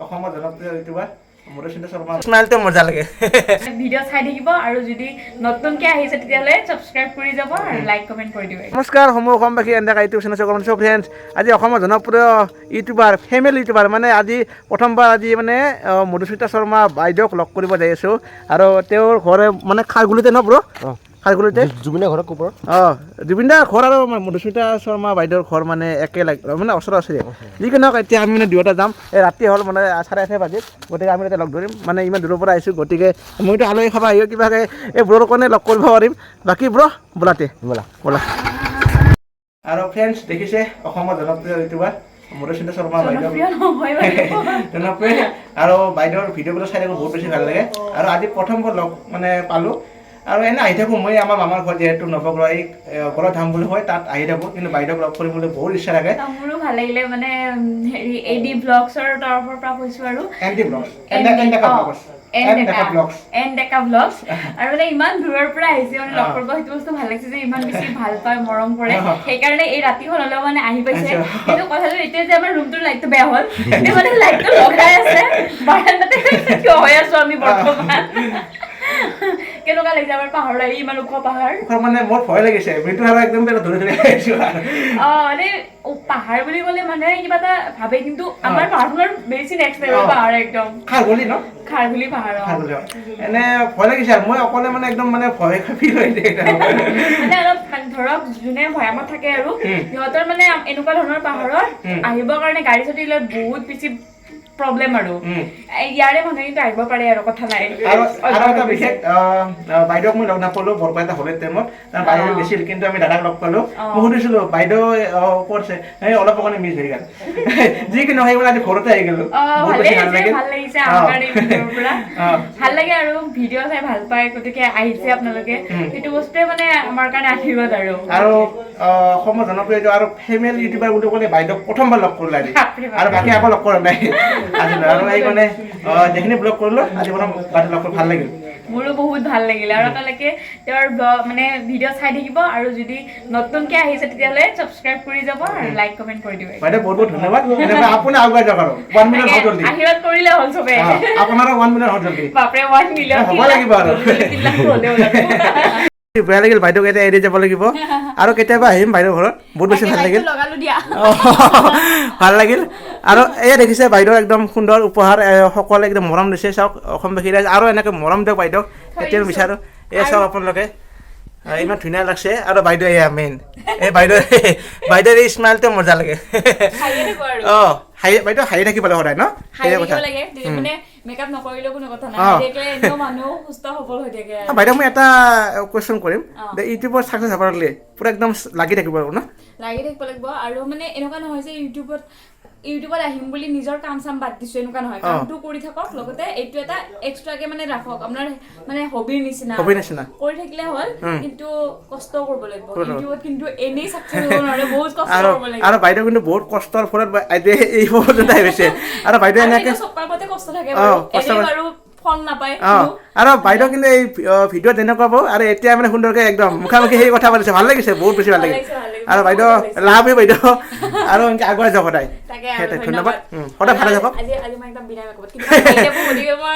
অসমৰ জনপ্ৰিয় ইউটিউবাৰ মধুস্মিতা শৰ্মা। স্মাইলটো মজা লাগে। ভিডিঅ' চাই থাকিব আৰু যদি নতুনকৈ আহিছে, তেতিয়াহ'লে ছাবস্ক্ৰাইব কৰি যাব আৰু লাইক, কমেণ্ট কৰি দিব। নমস্কাৰ সমূহ অসমবাসী, এন ডেকা ইউটিউব চেনেল চব ফ্ৰেণ্ডছ। আজি অসমৰ জনপ্ৰিয় ইউটিউবাৰ, ফেমিল ইউটিউবাৰ, মানে আজি প্ৰথমবাৰ আজি মানে মধুস্মিতা শৰ্মা বাইদেউক লগ কৰিব যাই আছোঁ আৰু তেওঁৰ ঘৰ মানে খাৰগুলিতে ন ব্ৰ? খাৰগুলিতে। জুবিনৰ ঘৰত ওপৰত। অঁ, জুবিন দাৰ ঘৰ আৰু মধুস্মিতা শৰ্মা বাইদেউৰ ঘৰ মানে একে লাগ মানে ওচৰা ওচৰি। যি কি নহওক, এতিয়া আমি মানে দুয়োটা যাম। এই ৰাতি হ'ল, মানে 8:30 বাজিল। গতিকে আমি এতিয়া লগ ধৰিম। মানে ইমান দূৰৰ পৰা আহিছোঁ, গতিকে মইতো আলহী খাব আহিও কিবাকৈ এই ব্ৰৰ কাৰণে লগ কৰিব পাৰিম। বাকী ব্ৰ, বোলাতে। ব'লা। ব'লা। আৰু ফ্ৰেণ্ডছ, দেখিছে, অসমৰ জনপ্ৰিয় ইউটিউবাৰ মধুস্মিতা শৰ্মা বাইদেউ। জনপ্ৰিয় নহয় বাৰু। জনপ্ৰিয় আৰু বাইদেউৰ ভিডিঅ'বিলাক চাই থাকোঁ, বহুত বেছি ভাল লাগে। আৰু আজি প্ৰথমবাৰ লগ মানে পালোঁ। আৰু এনে আহি থাকোঁ মই আমাৰ মামাৰ ঘৰত, যিহেতু নৱগ্ৰহ এই গলধাম বুলি কয়, তাত আহি থাকোঁ। কিন্তু বাইদেউক লগ কৰিবলৈ বহুত ইচ্ছা লাগে। মোৰো ভাল লাগিলে। মানে হেৰি, এ ডি ব্লগছৰ তৰফৰ পৰা কৈছোঁ আৰু। N D blogs, N N Deka blogs. N N ডেকা। ডেকা ব্লগছ। এন ডেকা ব্লগছ। আৰু মানে ইমান দূৰৰ পৰা আহিছে মানে লগ কৰিব, সেইটো বস্তু ভাল লাগিছে যে ইমান বেছি ভাল পায়, মৰম কৰে। সেইকাৰণে এই ৰাতিখন হ'লেও মানে আহি পাইছে। কিন্তু কথাটো এইটোৱে যে আমাৰ ৰুমটোৰ লাইটটো বেয়া হ'ল। এতিয়া মানে লাইটটো লগাই আছে, বাৰান্দাতে থিয় হৈ আছো আমি বৰ্তমান। কেনেকুৱা লাগিছে আমাৰ পাহাৰত আহি, ইমান ওখ পাহাৰ? মানে মোৰ ভয় লাগিছে। মৃত্যু আৰু একদম পেলাই ধৰি ধৰি আহিছোঁ আৰু। অ, মানে পাহাৰ বুলি ক'লে মানুহে কিবা এটা ভাবে, কিন্তু আমাৰ পাহাৰখনৰ বেছি নেক্সট লেভেল পাহাৰ একদম। খাৰগুলি ন? খাৰঘুলি পাহাৰ, অ। খাৰগুলি, অ। এনে ভয় লাগিছে আৰু মই অকলে মানে একদম মানে ভয় ফিল হৈছে একদম। মানে অলপ মানে ধৰক যোনে ভৈয়ামত থাকে আৰু সিহঁতৰ মানে এনেকুৱা ধৰণৰ পাহাৰত আহিবৰ কাৰণে গাড়ী চাড়ী লৈ বহুত বেছি প্ৰব্লেম আৰু এই ইয়াৰে মানুহে কিন্তু আহিব পাৰে আৰু, কথা নাই। আৰু আৰু এটা বিশেষ আহ, আহ, বাইদেউক মই লগ নাপালো বৰপেটা হ'লে টাইমত, কাৰণ বাইদেউ গৈছিল, কিন্তু আমি দাদাক লগ পালো। মই সুধিছিলো, বাইদেউ ক'ত আছে? এই অলপ অকণে মিছ হৈ গ'ল। যি কি নহয়, সেইবোৰ আজি ঘৰতে আহি গ'লো। বহুত ভালেই বেছি ভাল হৈছে। লাগিল। ভাল লাগিছে আমাৰ কাৰণে ভিডিঅ'ৰ পৰা। ভাল লাগে আৰু ভিডিঅ' চাই ভাল পায়, গতিকে আহিছে আপোনালোকে। সেইটো বস্তুৱে মানে আমাৰ কাৰণে আশীৰ্বাদ আৰু। আৰু অসমৰ জনপ্ৰিয় আৰু ফিমেল ইউটিউবাৰ বুলি ক'লে বাইদেউক প্ৰথমবাৰ লগ কৰিলো আজি। বাপৰে বাপ। আৰু বাকী আকৌ লগ কৰা নাই আজিলৈ। আৰু সেইকাৰণে যিখিনি ব্লগ কৰিলো, আজি প্ৰথম বাইদেউ লগ কৰি ভাল লাগিল। মোৰো বহুত ভাল লাগিলে। আৰু আপোনালোকে তেওঁৰ ব্লগ মানে ভিডিঅ' চাই থাকিব আৰু যদি নতুনকৈ আহিছে, তেতিয়াহ'লে ছাবস্ক্ৰাইব কৰি যাব আৰু লাইক, কমেণ্ট কৰি দিব। বাইদেউ, বহুত বহুত ধন্যবাদ। এনেকুৱা আপুনি আগুৱাই যাওক আৰু 1 মিলিয়ন হওক জলদি। আশীৰ্বাদ কৰিলে হ'ল চবে। আপোনাৰো 1 মিলিয়ন হওক জলদি। বাপৰে, 1 মিলিয়ন! হ'ব লাগিব আৰু। 3 লাখ হ'লেও লাগিব। বেয়া লাগিল, বাইদেউক এতিয়া এৰি যাব লাগিব। আৰু কেতিয়াবা আহিম বাইদেউৰ ঘৰত। বহুত বেছি ভাল লাগিল। লগালো দিয়া। ভাল লাগিল। আৰু এয়া দেখিছে, বাইদেউ একদম সুন্দৰ উপহাৰ। সকলোৱে একদম মৰম দিছে। চাওক, অসমবাসী ৰাইজ, আৰু এনেকৈ মৰম দিয়ক বাইদেউক, সেইটোৱে বিচাৰোঁ। এয়া চাওক আপোনালোকে, ইমান ধুনীয়া লাগছে। আৰু বাইদেউ এয়া মেইন। এই বাইদেউ, বাইদেউৰ এই স্মাইলটো মজা লাগে। হাঁহিয়ে থাকো আৰু। অঁ, হাঁহি। বাইদেউ হাঁহি থাকিব লাগে সদায় ন? হাঁহি সেয়ে থাকিব কথা। লাগে তেতিয়া মানে মেকআপ নকৰিলেও কোনো কথা নাই। হাঁহি থাকিলে এনেও মানুহ সুস্থ সবল হৈ থাকে আৰু। বাইদেউ, মই এটা কুৱেশ্যন কৰিম যে ইউটিউবত ছাকচেছ হ'ব লাগিলে পুৰা একদম লাগি থাকিব লাগিব ন? লাগি থাকিব লাগিব। আৰু মানে এনেকুৱা নহয় যে ইউটিউবত আহিম বুলি নিজৰ কাম চাম বাদ দিছো, এনেকুৱা নহয়। কামটো কৰি থাকক, লগতে এইটো এটা এক্সট্ৰাকে মানে ৰাখক, আপোনাৰ মানে হবিৰ নিচিনা। হবিৰ নিচিনা। কৰি থাকিলে হ'ল। কিন্তু কষ্ট কৰিব লাগিব। কৰিব লাগিব। ইউটিউবত কিন্তু এনেই চাকচেছ হ'ব নোৱাৰে, বহুত কষ্ট আৰু কৰিব লাগিব। আৰু বাইদেউ কিন্তু বহুত কষ্টৰ ফলত এতিয়া এই পৰ্যন্ত আহি গৈছে। আৰু বাইদেউ আৰু এনেকে সেইটো চব কামতে কষ্ট থাকে বাৰু। কষ্ট এনেই বাৰু ফল নাপায় কোনো। আৰু বাইদেউ কিন্তু এই ভিডিঅ'ত যেনেকুৱা পাব আৰু এতিয়া মানে সুন্দৰকৈ একদম মুখামুখি সেই কথা পাতিছে। ভাল লাগিছে, বহুত বেছি ভাল ভাল লাগিল। লাগিছে, ভাল লাগিছে। আৰু বাইদেউ, বহুত ভাল লাগিছে। লাভ বাইদেউ, আৰু এনেকে আগুৱাই যাওক সদায়। তাকে আৰু। সেইটোৱে, ধন্যবাদ। ধন্যবাদ। সদায় ভালে থাকক। আজি আজি মই একদম বিনা মেকআপত, কিন্তু এতিয়া গতিকে মই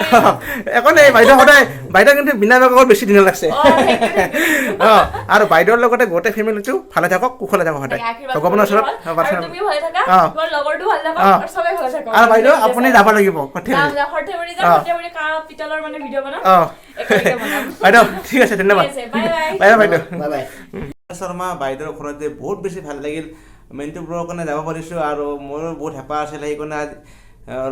একো নাই বাইদেউ। সদায় বাইদেউ কিন্তু বিনা মেকআপত বেছি ধুনীয়া লাগছে। Thank you, thank you. আৰু বাইদেউৰ লগতে গোটেই ফেমিলিটো ভালে থাকক, কুশলে থাকক সদায়। তাকে আশীৰ্বাদ ভগৱানৰ ওচৰত কৰিলে হ'ল। আৰু প্ৰাৰ্থনা। তুমিও ভালে থাকা, তোমাৰ লগৰটো ভালে থাকক আৰু চবেই ভালে থাকক। আৰু বাইদেউ, আপুনি যাব লাগিব। যাম যাম, সৰ্থেবাৰী যাম। সৰ্থেবাৰী কাঁহ পিতলৰ মানে ভিডিঅ' বনাম। একেলগে বনাম। বাইদেউ, ঠিক আছে, ধন্যবাদ। ঠিক আছে, বাই বাই। বাই বাই বাইদেউ। Bye bye. Sharma বাইদেউৰ ঘৰত যে বহুত বেছি ভাল লাগিল। মিণ্টু ব্ৰৰ কাৰণে যাব পাৰিছোঁ আৰু মোৰো বহুত হেঁপাহ আছিলে, সেইকাৰণে আজি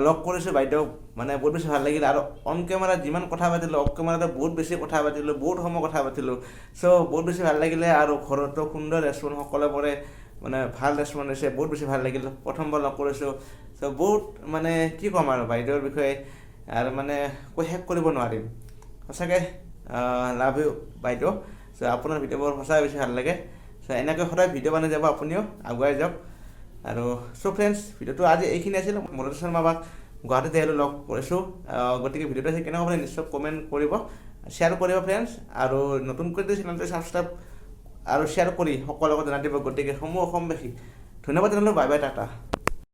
লগ কৰিছোঁ বাইদেউক। মানে বহুত বেছি ভাল লাগিল। আৰু অন কেমেৰাত যিমান কথা পাতিলোঁ, অফ কেমেৰাতে বহুত বেছি কথা পাতিলোঁ, বহুত সময় কথা পাতিলোঁ। চ' বহুত বেছি ভাল লাগিলে। আৰু ঘৰতো সুন্দৰ ৰেচপঞ্চ, সকলোবোৰে মানে ভাল ৰেচপঞ্চ দিছে। বহুত বেছি ভাল লাগিল। প্ৰথমবাৰ লগ কৰিছোঁ। চ' বহুত মানে কি ক'ম আৰু বাইদেউৰ বিষয়ে আৰু মানে কৈ শেষ কৰিব নোৱাৰিম। সঁচাকৈ লাভ you বাইদেউ। চ' আপোনাৰ ভিডিঅ'বোৰ সঁচাই বেছি ভাল লাগে। চ' এনেকৈ সদায় ভিডিঅ' বনাই যাব, আপুনিও আগুৱাই যাওক। আৰু চ' ফ্ৰেণ্ডছ, ভিডিঅ'টো আজি এইখিনি আছিল। মনোজ শৰ্মা বাক গুৱাহাটীত আহিলোঁ, লগ কৰিছোঁ। গতিকে ভিডিঅ'টো চাই কেনেকুৱা পালে নিশ্চয় কমেণ্ট কৰিব, শ্বেয়াৰ কৰিব ফ্ৰেণ্ডছ। আৰু নতুনকৈ যদি চেনেলটো ছাবস্ক্ৰাইব আৰু শ্বেয়াৰ কৰি সকলোকে জনাই দিব। গতিকে সমূহ অসমবাসী ধন্যবাদ জনালোঁ। Bye bye, tata.